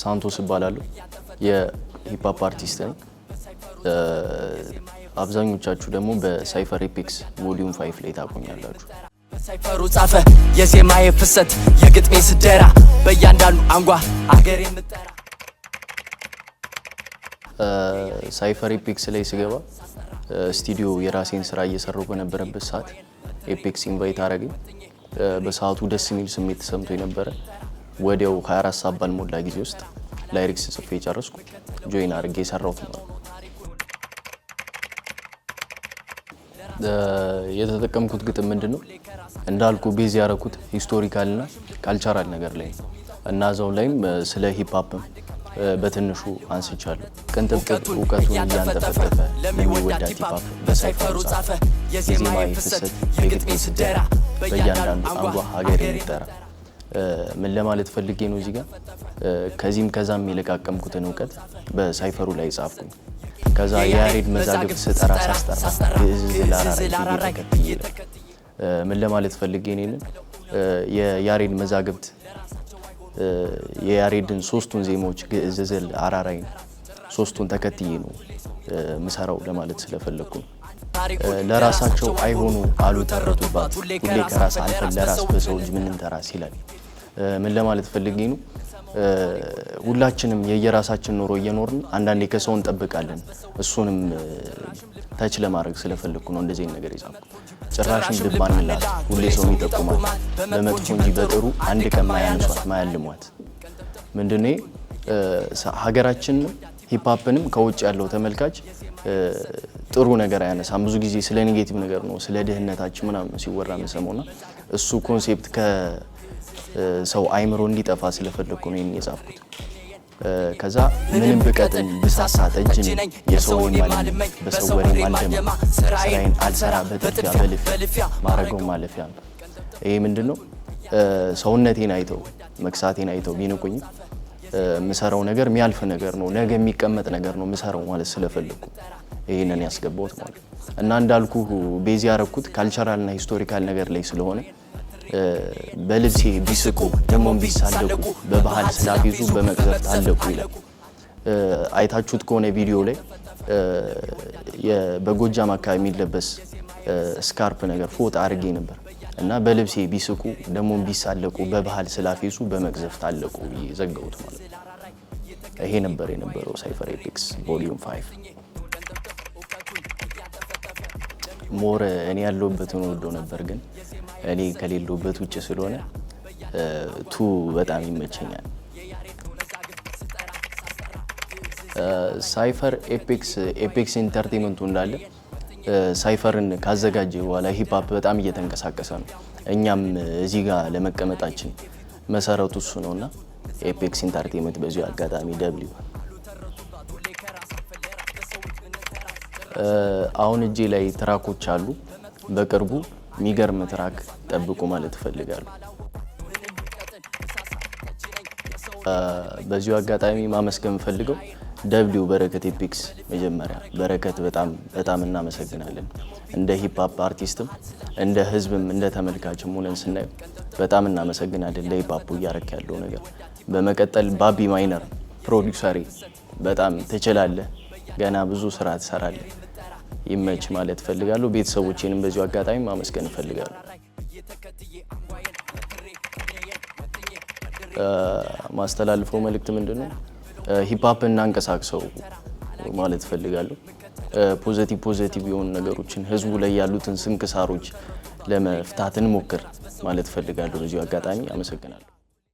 ሳንቶስ እባላለሁ። የ hip hop አርቲስት ነኝ። አብዛኞቻችሁ ደግሞ በ Cypher Apex Volume 5 ላይ ታቆኛላችሁ። በ cypher ኡ ጻፈ የዜማዬ ፍሰት የግጥሜ ስደራ በእያንዳንዱ አንጓ አገር የምጠራ። Cypher Apex ላይ ስገባ ስቱዲዮ የራሴን ስራ እየሰራሁ በነበረበት ሰዓት Apex invite አረገኝ። በሰዓቱ ደስ የሚል ስሜት ተሰምቶ የነበረ ወዲያው 24 ሰዓት ባልሞላ ጊዜ ውስጥ lyrics ጽፌ ጨረስኩ። Join አድርጌ የሰራሁት ነው። የተጠቀምኩት ግጥም ምንድን ነው እንዳልኩ base ያረኩት historical እና cultural ነገር ላይ ነው እና እዛው ላይም ስለ hip hop ም በትንሹ አንስቻለሁ። ቅንጥብጥብ እውቀቱን እያንጠፈጠፈ ለሚወዳት hip hop በ cypher ኡ ጻፈ የዜማዬ ፍሰት የግጥሜ ስደራ በእያንዳንዱ አንጓ ሀገር የሚጠራ። ምን ለማለት ፈልጌ ነው እዚህ ጋር ከዚህም ከዛም የለቃቀምኩትን እውቀት በ cypher ኡ ላይ ጻፍኩኝ። ከዛ የያሬድ መዛግብት ስጠራ ሳስጠራ ግዕዝ ላራራይ ተከትዬ ምን ለማለት ፈልጌ ነው ይሄንን የያሬድ መዛግብት የያሬድን ሶስቱን ዜማዎች ግዕዝ፣ ዝል፣ አራራይን ሶስቱን ተከትዬ ነው ምሰራው ለማለት ስለፈለግኩ ነው። ለራሳቸው አይሆኑ አሉ ተረቱባት ሁሌ ከራስ አልፈን ለራስ በሰው እጅ ምንም ተራስ ይላል። ምን ለማለት ፈልጌ ነው? ሁላችንም የየራሳችን ኑሮ እየኖርን አንዳንዴ ከሰው እንጠብቃለን። እሱንም touch ለማድረግ ስለፈለግኩ ነው እንደዚህ ነገር የጻፍኩት። ጭራሽም ልብ አንላት ሁሌ ሰው የሚጠቁማት በመጥፎ እንጂ በጥሩ አንድ ቀን ማያነሷት ማያልሟት። ምንድነው ሀገራችንንም hip hop ንም ከውጭ ያለው ተመልካች ጥሩ ነገር አያነሳም። ብዙ ጊዜ ስለ negative ነገር ነው ስለ ድህነታችን ምናምን ሲወራ የምሰማውና እሱ concept ከሰው አይምሮ እንዲጠፋ ስለፈለግኩ ነው ይሄን የጻፍኩት። ከዛ ምንም ብቀጥን ብሳሳ ጠጅ ነኝ የሰውን የማልመኝ በሰው ወሬ ማልደማ ስራዬን አልሰራ በጥድፊያ በልፊያ ማረገው ማለፊያ ነው። ይሄ ምንድነው? ሰውነቴን አይተው መክሳቴን አይተው ቢንቁኝ ምሰራው ነገር የሚያልፍ ነገር ነው፣ ነገ የሚቀመጥ ነገር ነው ምሰራው ማለት ስለፈለኩ ይሄንን ያስገባሁት ማለት ነው። እና እንዳልኩ base ያረኩት cultural እና historical ነገር ላይ ስለሆነ በልብሴ ቢስቁ ደግሞም ቢሳለቁ በባህል ስላፌዙ በመቅዘፍት አለቁ ይላል። አይታችሁት ከሆነ ቪዲዮ ላይ በጎጃም አካባቢ የሚለበስ scarf ነገር ፎጣ አድርጌ ነበር እና በልብሴ ቢስቁ ደግሞም ቢሳለቁ በባህል ስላፌዙ በመቅዘፍት አለቁ ብዬ ዘጋሁት ማለት ነው። ይሄ ነበር የነበረው Cypher Apex Volume 5። More እኔ ያለሁበትን ወዶ ነበር፣ ግን እኔ ከሌለሁበት ውጭ ስለሆነ two በጣም ይመቸኛል። Cypher Apex Apex Entertainment ኡ እንዳለ cypher ን ካዘጋጀ በኋላ hip hop በጣም እየተንቀሳቀሰ ነው። እኛም እዚህ ጋር ለመቀመጣችን መሰረቱ እሱ ነውና Apex Entertainment በዚሁ አጋጣሚ W። አሁን እጄ ላይ track ኦች አሉ። በቅርቡ የሚገርም track ጠብቁ ማለት እፈልጋለሁ። በዚሁ አጋጣሚ ማመስገን የምፈልገው W በረከት Apex መጀመሪያ በረከት በጣም በጣም እናመሰግናለን። እንደ hip hop አርቲስትም እንደ ህዝብም እንደ ተመልካችም ሆነን ስናየው በጣም እናመሰግናለን ለ hip hop ኡ እያረክ ያለው ነገር። በመቀጠል ባቢ ማይነር ፕሮዲውሰሪ በጣም ትችላለህ፣ ገና ብዙ ስራ ትሰራለህ፣ ይመች ማለት እፈልጋለሁ። ቤተሰቦቼንም በዚሁ አጋጣሚ ማመስገን እፈልጋለሁ። ማስተላልፈው መልእክት ምንድነው? Hip hop እናንቀሳቅሰው ማለት እፈልጋለሁ። Positive positive የሆኑ ነገሮችን ህዝቡ ላይ ያሉትን ስንክሳሮች ለመፍታት እንሞክር ማለት እፈልጋለሁ። በዚሁ አጋጣሚ አመሰግናለሁ።